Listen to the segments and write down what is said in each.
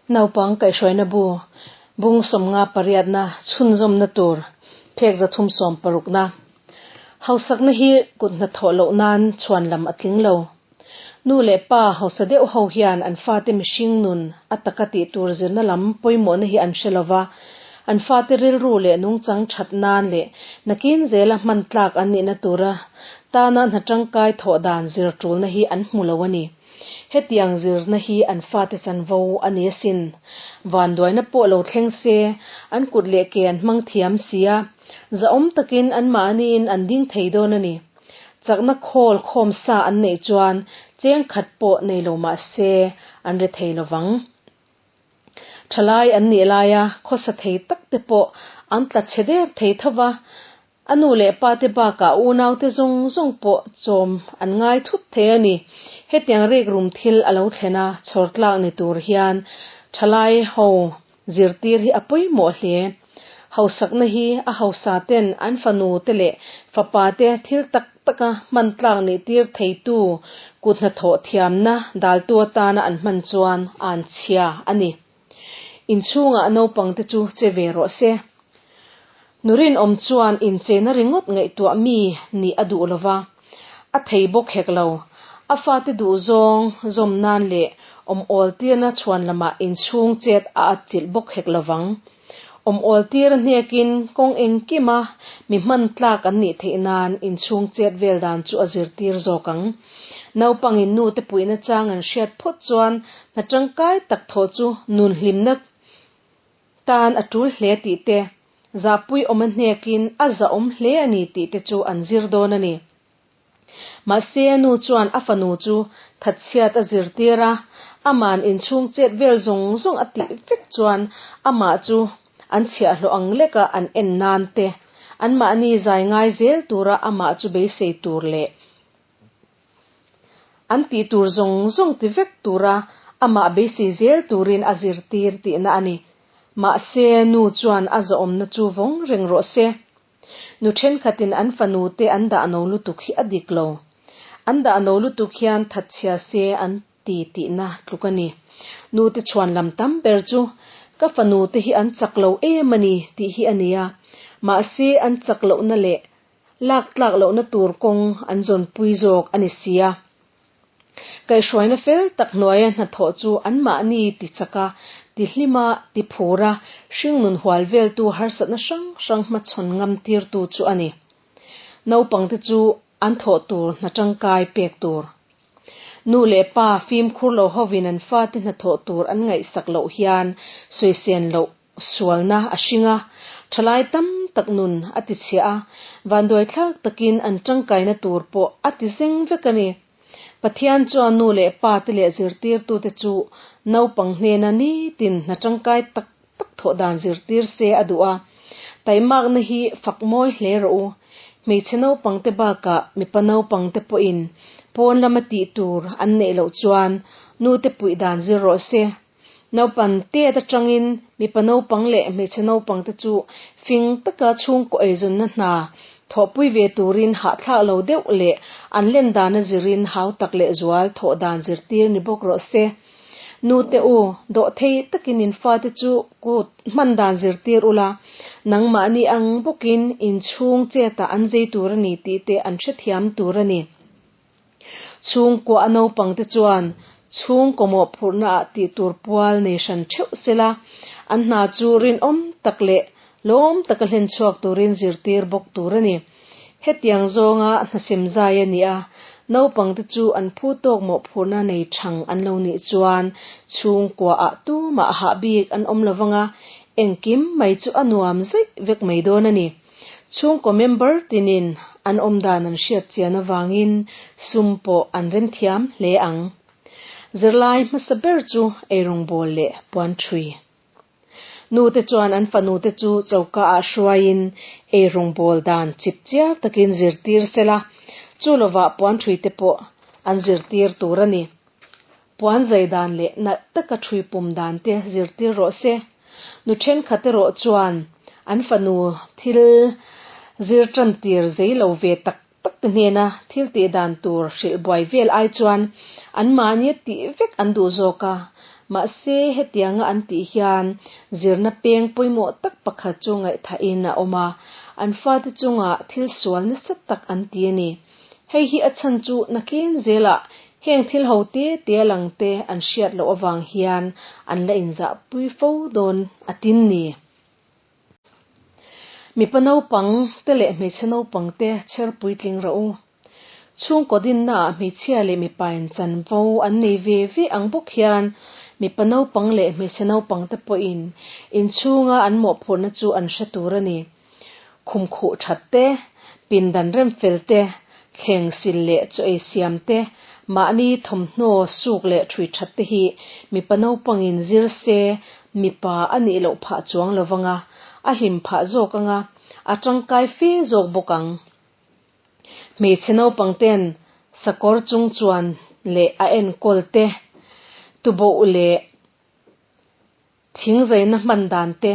Naupang kaihhruaina bu bung sawmnga pariatna chhunzawmna tur phek zathum sawm parukna hausakna hi kut hnathawh loh nan chhuan lam a tling lo. Nu leh pa hausa deuh ho hian an fate mihring nun a taka tih tur zirna lam pawimawhna hi an hre lova, an fate rilru leh nungchang that nan leh nakin zela hman tlak an nihna tura tana hna tangkai thawh dan zir tulna hi an hmu lo a ni. Hetiang zirna hi an fate chanvo a ni asin. Vanduaina pawh lo thleng se, an kut leh ke an hmang thiam si a, zahawm takin anmahniin an ding thei dawn a ni. Chakna khawl khawm sa an neih chuan cheng khat pawh nei lo mah se an re thei lo vang. Thalai an nih laia khawsa thei tak te pawh an tla chhe der thei tho va, a nu leh pa te bakah unaute zawng zawng pawh chawm an ngai thut thei a ni. Hetiang rikrum thil a lo thlen a, chhawr tlak ni tur hian thalai ho zirtir hi a pawimawh hle. Hausakna hi a hausa ten an fanu te leh fapa te thil tak taka hman tlak nih tir theitu kut hnathawh thiamna daltu atana an hman chuan an chhia a ni. Inchhungah naupang te chu che ve rawh se. Nu rinawm chuan incheina ringawt ngaihtuah mi nih a duh lova, a thei bawk hek lo. A fate duhzawng zawm nan leh awm awl tirna chhuan lamah inchhung chet a atchilh bawk hek lovang. Awm awl tir a hnekin kawng engkima mi hman tlak an nih theih nan inchhung chet vel dan chu a zirtir zawk ang. Naupangin nu te puihna chang an hriat phawt chuan hna tangkai tak thawh chu nun hlimna tan a tul hle tih te, zahpui awm a hnekin a zahawm hle a ni tih te chu an zir dawn a ni. Mahse a nu chuan a fanu chu thatchhiat a zirtir a, aman inchhung chet vel zawng zawng a tih vek chuan amah chu an chhiahhlawh ang leka an en nan te, anmahni zai ngai zel tura amah chu beisei tur leh an tih tur zawng zawng ti vek tura amah beisei zel turin a zirtir tihna a ni. Mahse nu chuan a zahawmna chu vawng reng rawh se. Nu thenkhatin an fanu te an dah no lutuk hi a dik lo. An dah no lutuk hian thatchhia se an ti tihna tluk a ni. Nu te chhuan lam tam ber chu ka fanu te hi an chak lo em a ni tih hi a ni a. Mahse an chak lohna leh lak tlak lohna tur kawng an zawnpui zawk a ni sia. Kaihhruaina fel tak hnuaia hnathawh chu anmahni ti chak a, ti hlim a, ti phur a, hringnun hual veltu harsatna hrang hrang hmachhawn ngam tirtu chu a ni. Naupangte chu an thawh tur hna tangkai pek tur. Nu leh pa fimkhur lo hovin an fate hnathawh tur an ngaihsak loh hian sawisen loh Sualna a hring a, thalai tam tak nun a ti chhiah a, vanduaithlak takin an tangkaina tur pawh a ti zeng vek a ni. Pathian chuan nu leh pa te leh zirtirtute chu naupang hnena nitin hna tangkai tak tak thawh dan zirtir se a duh a, taimakna hi fak mawi hle rawh u. Hmeichhe naupangte bakah mipa naupangte pawhin pawn lama tih tur an neih loh chuan nute puih dan zir rawh se. Naupan tet atangin mipa naupang leh hmeichhe naupang te chu fing taka chhungkaw eizawnna hna thawhpui ve turin hahthlak lo deuh leh an len dana zirin hau tak leh zual thawh dan zirtir ni bawk rawh se. Nute u, dawh thei takin in fate chu kut hman dan zirtir ula, nangmahni ang bawkin inchhung chetah an zei tur a ni tih te an hrethiam tur a ni. Chhungkua a naupangte chuan chhungkaw mawhphurhna ah tih tur pual nei hran theuh sela, an hna chu rinawm tak leh lawm taka hlen chhuak turin zirtir bawk tur a ni. Hetiang zawnga hnasem zai a ni a, naupangte chu an phu tawk mawhphurhna nei thang an lo nih chuan chhungkua ah tumah hah bik an awm lovang a, engkim mai chu a nuam zeih vek mai dawn a ni. Chhungkaw member tinin an awm dan an hriat chian avangin sum pawh an rem thiam hle ang. Zirlai hmasa ber chu eirawngbawl leh puan ṭhui. Nute chuan an fanute chu choka ah hruaiin eirawngbawl dan chip chiar takin zirtir sela, chu lovah puan ṭhui te pawh an zirtir tur a ni. Puan zai dan leh nalh taka ṭhui pum dan te zirtir rawh se. Nu thenkhat erawh chuan an fanu thil zir tan tir zei lo ve tak tak te hnena thil tih dan tur hrilh buai vel ai chuan anmahni a tih vek an duh zawk a. Mahse, hetianga an tih hian zirna peng pawimawh tak pakhat chu ngaihthahin a awm a, an fate chungah thil sual nasa tak an ti a ni. Hei hi a chhan chu nakin zelah heng thil ho te te a lang te an hriat loh avang hian an la inzahpui fo dawn a tin ni. Mipa naupang te leh hmeichhe naupang te chher puitling rawh u. Chhungkaw dinnaah hmeichhia leh mipain chanvo an nei ve ve ang bawk hian mipa naupang leh hmeichhe naupang te pawhin inchhunga an mawhphurhna chu an hre tur a ni. Khum khuh that te, pindan rem fel te, thleng sil leh chaw ei siam te, mahni thawmhnaw suk leh ṭhui that te hi mipa naupangin zir se mipa a nih loh phah chuang lo vang a, a hlim phah zawk ang a, a tangkai fe zawk bawk ang. Hmeichhe naupang ten sakawr chung chuan leh a enkawl te, tuboh leh Thingzaina hman dan te,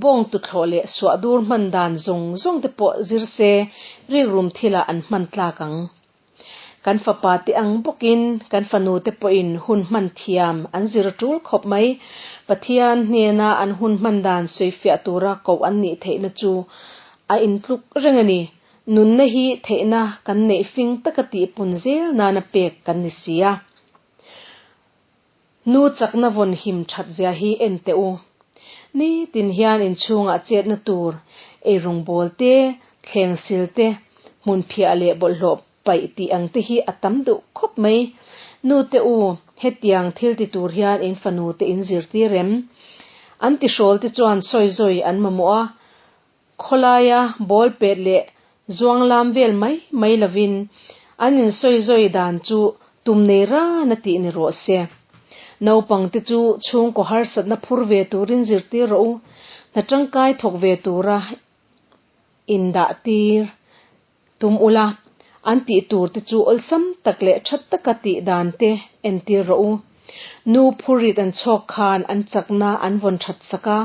bawng tuthlawh leh suahdur hman dan zawng zawng te pawh zir se rikrum thilah an hman tlak ang. Kan fapa te ang bawkin kan fanu te pawhin hun hman thiam an zir tul khawp mai. Pathian hnena an hun hman dan sawifiah tura koh an nih theihna chu a intluk reng a ni. Nunna hi theihna kan neih fing taka tihpun zel nana pek kan ni si a. Nu chakna vawn him that zia hi en teh u. Nitin hian inchhungah chetna tur, eirawng bawl te, thleng sil te, hmun phiah leh bawlhhlawh paih tih ang te hi a tam duh khawp mai. Nu te u, hetiang thil ti tur hian in fanu te in zirtir em? An tihrawl te chuan sawi zawi an mamawh a, Khawlaia ball pet leh zuanglam vel mai mai lovin an insawizawi dan chu tum nei ran a tih ni rawh se. Naupangte chu chhungkaw harsatna phur ve turin zirtir rawh u, hna tangkai thawk ve tura indah tir tum ula, an tih tur te chu awlsam tak leh tha taka tih dan te entir rawh u. Nu phurrit an chhawk khan an chakna an vawn that sak a,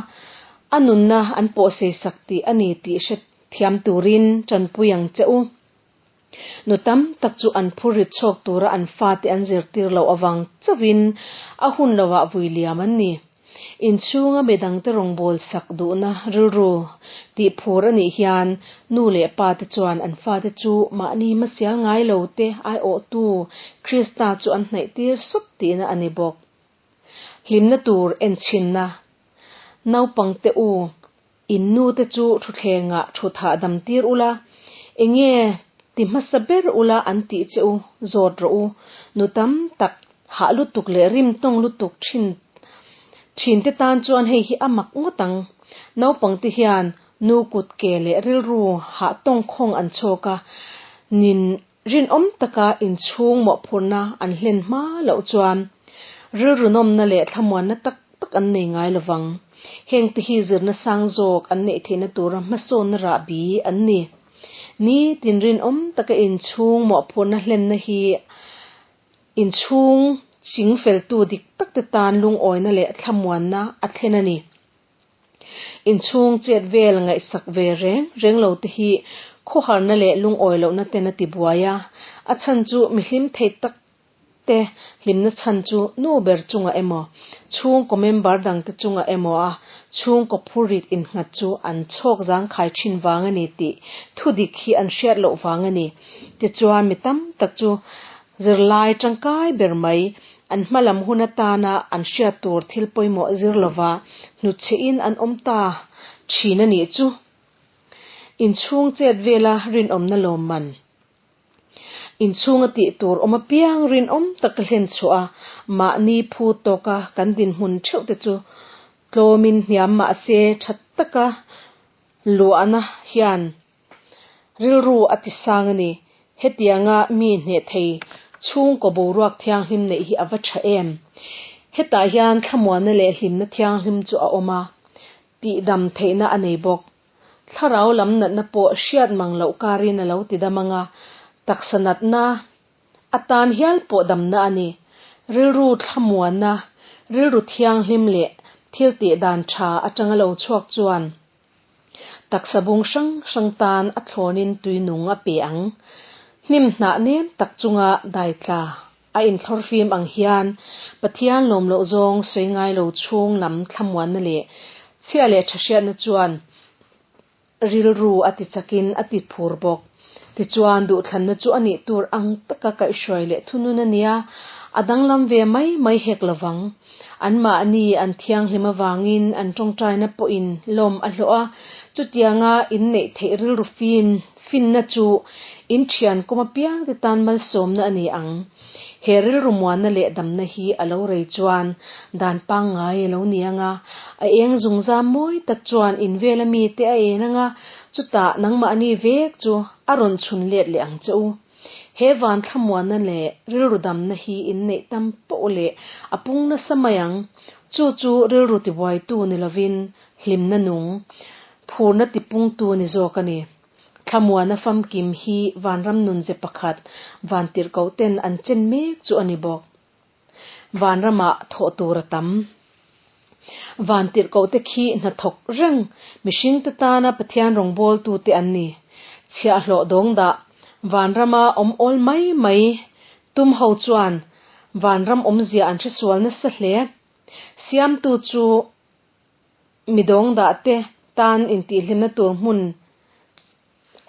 a nunna an pawhsei sak tih a ni tih hre thiam turin tanpui ang che u. Nu tam tak chu an phurrit chhawk tura an fate an zirtir loh avang chauhin a hun lovah vui liam an ni. Inchhunga midangte rawngbâwl sak duhna rilru tih phur a nih hian nu leh pa te chuan an fate chu mahni hmasial ngai lo te aiawhtu Krista chu an hnaihtir sawp tihna a ni bawk. Hlimna tur enchhinna Naupangte u, in nute chu thutthlengah thut hahdam tir ula, enge ti hmasa ber ula an tih che u zawt rawh u. Nu tam tak hah lutuk leh rim tawng lutuk thin thin te tan chuan hei hi a mak ngawt ang. Naupang te hian nu kut ke leh rilru hah tawng khawng an chhawk a, nin rinawm taka inchhung mawhphurhna an hlen hma loh chuan rilru nawmna leh thlamuanna tak tak an nei ngai lovang. Heng te hi zirna sang zawk an neih theihna tura hmasawnna rahbi an ni. Ni tin rinawm taka inchhung mawhphurhna hlenna hi inchhung chingfeltu dik tak te tan lungawina leh thlamuanna a thlen a ni. Inchhung chet vel ngaihsak ve reng reng lo te hi khawharna leh lungawi lohna ten a ti buai a, a chhan chu mihlim thei tak te hlimna chhan chu nu ber chungah emaw, chhungkaw member dangte chungah emaw a chhungkaw phurrit innghat chu an chhawk zangkhai thin vang a ni tih thudik hi an hriat loh vang a ni. Tichuan mi tam tak chu zirlai tangkai ber mai an hma lam hun atana an hriat tur thil pawimawh zir lova hnutchhehin an awm ta thin a nih chu. Inchhung chet vela rinawmna lawmman. Inchhunga tih tur awm apiang rinawm tak ka hlen chhuah a, mahni phu tawka kan dinhmun theuh te chu tlawmin hniam mah se tha taka luahna hian rilru a ti sang a ni. Hetianga mi hneh thei chhungkaw boruak thianghlim neih hi a va tha em. Hetah hian thlamuanna leh hlimna thianghlim chu a awm a, tihdam theihna a nei bawk. Thlarau lam natna pawh hriat mang loh karin a lo ti dam ang a, taksa natna atan hial pawh damna a ni. Rilru thlamuanna, rilru thianghlim leh thil tih dan tha atanga lo chhuak chuan taksa bung hrang hrang tan a thlawnin tui nung a pe ang. Hnim hnah nem tak chunga dai tla. a inthlawr fim ang hian Pathian lawm loh zawng sawi ngai lo chhung lam thlamuanna leh chhia leh tha hriatna chuan rilru a ti chakin a ti phur bawk. Tichuan, duhthlanna chu a nih tur ang taka kaihhruai leh thunun a nia, a danglam ve mai mai hek lovang. Anmahni an thianghlim avangin an tawngtaina pawhin lawm a hlawh a, chutianga inneih theih rilru fin finna chu in thian kum apiangte tan malsawmna a ni ang. He rilru muanna leh damna hi a lo rei chuan dan pangngai a lo ni ang a, a eng zungzam mawi tak chuan in vela mite a en ang a, chutah nangmahni vek chu a rawn chhun let leh ang che u. He van thlamuanna leh rilru damna hi inneih tam poh leh a pung nasa mai ang. Chu chu rilru tibuaitu ni lovin hlimna nung, phurna tipungtu ni zawk a ni. Thlamuana famkim hi vanram nunze pakhat vantirhkoh ten an chen mek chu a ni bawk. Vanramah thawh tur a tam. Vantirhkoh te khi hnathawk reng mihringte tana Pathian rawngbawltute an ni. Chhiahhlawh dawng dah vanrama awm awl mai mai tum ho chuan vanram awmzia an hresual nasa hle. Siamtu chu Midawng dahte tan intihhlimna tur hmun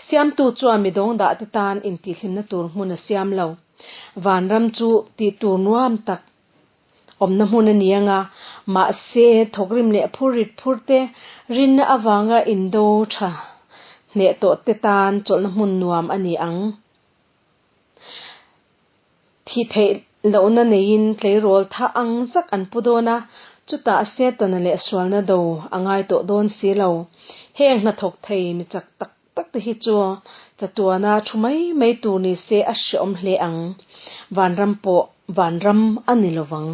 Siamtu chuan midawng dahte tan intihhlimna tur hmun a siam lo. Vanram chu tih tur nuam tak awmna hmun a ni anga, mahse thawkrim leh phurrit phurte rinna avanga indo tha hneh tawhte tan chawlhna hmun nuam a ni ang. Thih theih lohna neiin tleirawl tha ang zak an pu dawn a, chutah Setana leh sualna do a ngai tawh dawn si lo. Heng hnathawk thei mi chak tak tak te hi chu chatuana thu mai mai tur ni se a hreawm hle ang. Vanram pawh vanram a ni lovang.